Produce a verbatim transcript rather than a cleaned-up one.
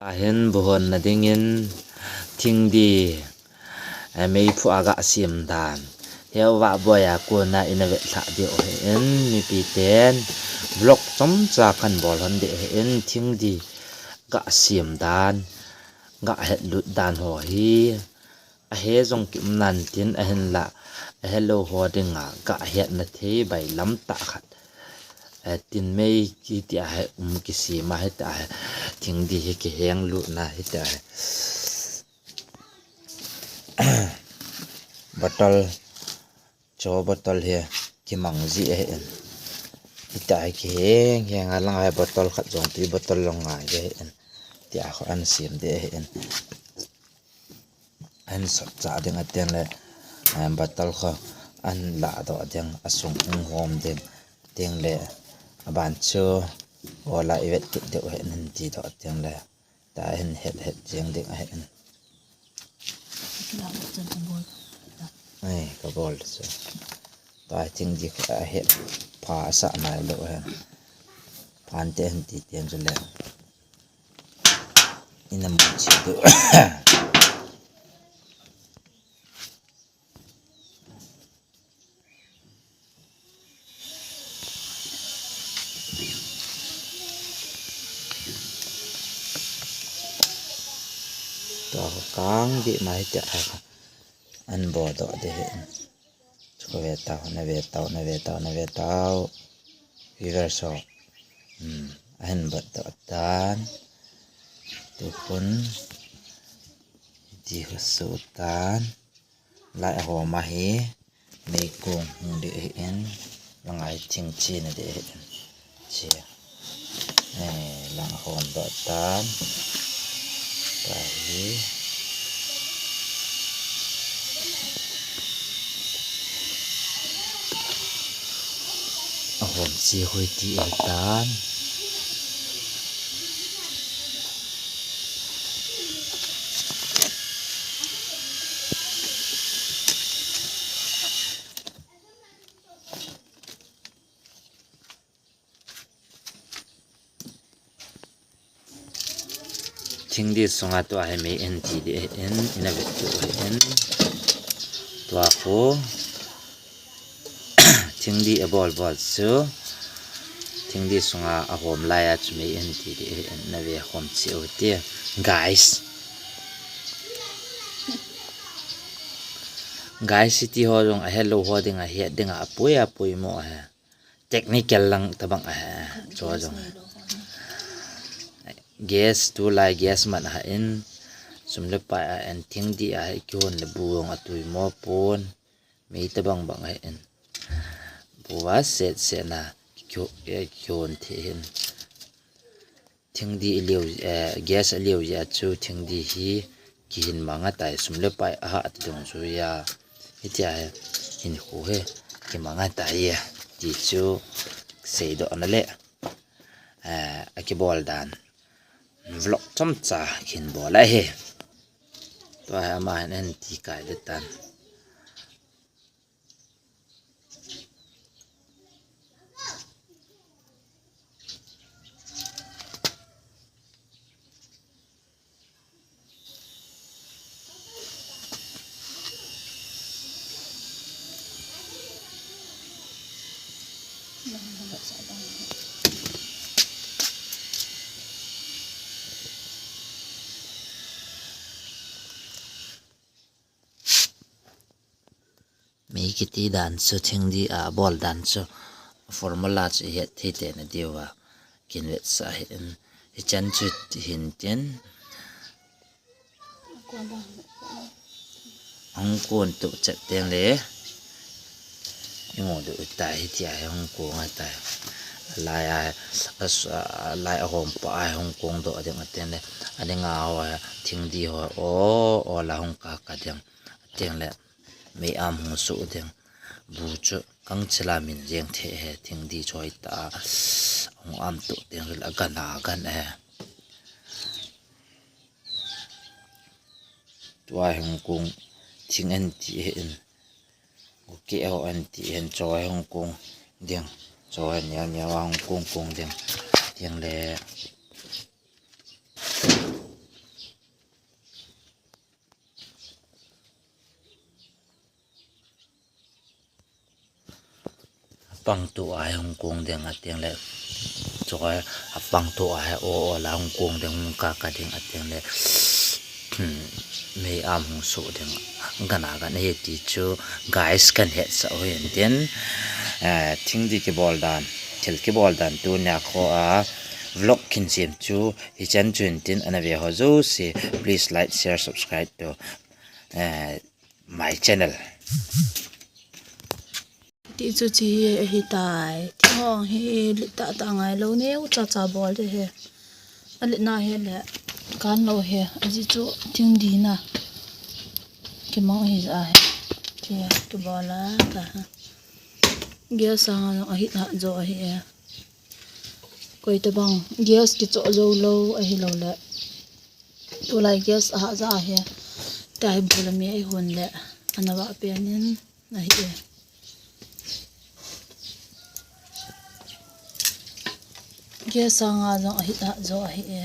Ahin bu honna dingin thingdi, eh, meiphu a ga sem dan. Heuva boi a kona ina vetlhah diu ahin, mipiten vlog chomcha kan bol hon diu ahin, thingdi ga sem dan, ga hetlut dan ho hi. Ahe jong ki um nan tin ahinla, ahelou ho dinga ga hetna thei bailam tah khat. Eh, tin mei kiti a hi um kisem a hita hi, thingdi hi kiheng lutna hita hi. Bottle, cho bottle hi kimang ji ahin. Hita hi kiheng heng a lang a hi bottle khat jong tui bottle jong ngai ji ahin. Tia kho an sem di ahin. An sot cha ding atin le, eh, bottle kho an la doh ding, asung hung hom ding, ding le, aban chu, ola i vet kit diu ahin ti doh ding le, ta hin het het jeng ding ahin. Ai, ka bol chu. Ta thingdi kho a het pha sa nai lou ahin. Phan te hin ti tian chu le. Ina mu chi tu. To kang di mai te a an bo do de he. Chu ve tau, na ve tau, na ve tau, na ve tau. Viewers ho. Hmm, ahin bat doh tan. Tukun. Di husu tan. Lai ahom ahi. Meikong hung di ahin. Lang ahi thing china di ahin. Chia. Eh, lang ahom doh tan. Tahi. Ahom chi hoi ti e tan. Thingdi sunga tua hi mei en ti di en, ina vet tu en. Tua khu thingdi a bol bol chu. Thingdi sunga ahom lai a chu mei en ti di en, na ve hom chi u ti. Guys. Guys, hiti ho jong ahelou ho dinga, het dinga, apui, apui mo ahi. Technical lang tabang ahi. Cho jong. Gas, tulai gas man ahin. Sum le pai ahin, thingdi ahi, kihon le bu jong atui mo pon. Mei tabang bang ahin. Bu a set set na, kihon, eh, kihon the hin. Thingdi i liu, eh, gas a liu jeh a chu thingdi hi kihin mang atai, sum le pai aha ti dong chu ya. Hitia hi hin khu hi kimang atai ya. Ti chu seidoh na le, eh, akibol dan vlog chomcha kin bol ahi. Tua hi ama hin en ti kai le tan. Mei kiti dan chu thingdi a bol dan chu formula chu het thei te na diu a kin vetsah hin, hichan chu hin tin. Hung kon tu chet teng le. Imu du tai hitia hi hung kon atai. Lai a, as-, a, lai ahom pa a hung kon doh ding aten le. Ading a ho thingdi ho o, o la hung ka ka ding. Aten le. Mei am hung su ding. Bu chu kang chila min jeng the he thingdi choi ta. Hung am tu ding le agan agan he. Tua hung kon thing en ti hin. Gu ke ho en ti hin cho hung kon ding. Cho hen nia nia hung kon kon ding. Ding le. Pangtu a hung kong ding a teng le, chua a pangtu a o o la hung kong ding, hung ka ka ding a teng le, hmm, mei am hung su ding, gana gan he ti chu guys kan het sa o hin tin, eh, thing di kibol dan, thil kibol dan tu nia kho a vlog kin sim chu hi chan chun tin ana ve ho jo si, please like, share, subscribe to, eh, my channel. Ti chu chi hi ahi tai. Thing hong hi lit ta ta ngai lo neu cha cha bol de he. A lit na he le kan lo he. A ji chu thing di na. Kimang hi ja he. Ti kibol a ta ha. Gas a nga a hit ha jo ahi e. Koi ta bang gas kicho jo lo ahi lo le. Tulai gas a ha ja he. Ta hi bula mi ai hun le. Ana va pe nin. Ahi e. Gas a nga jong ahi a jo ahi e.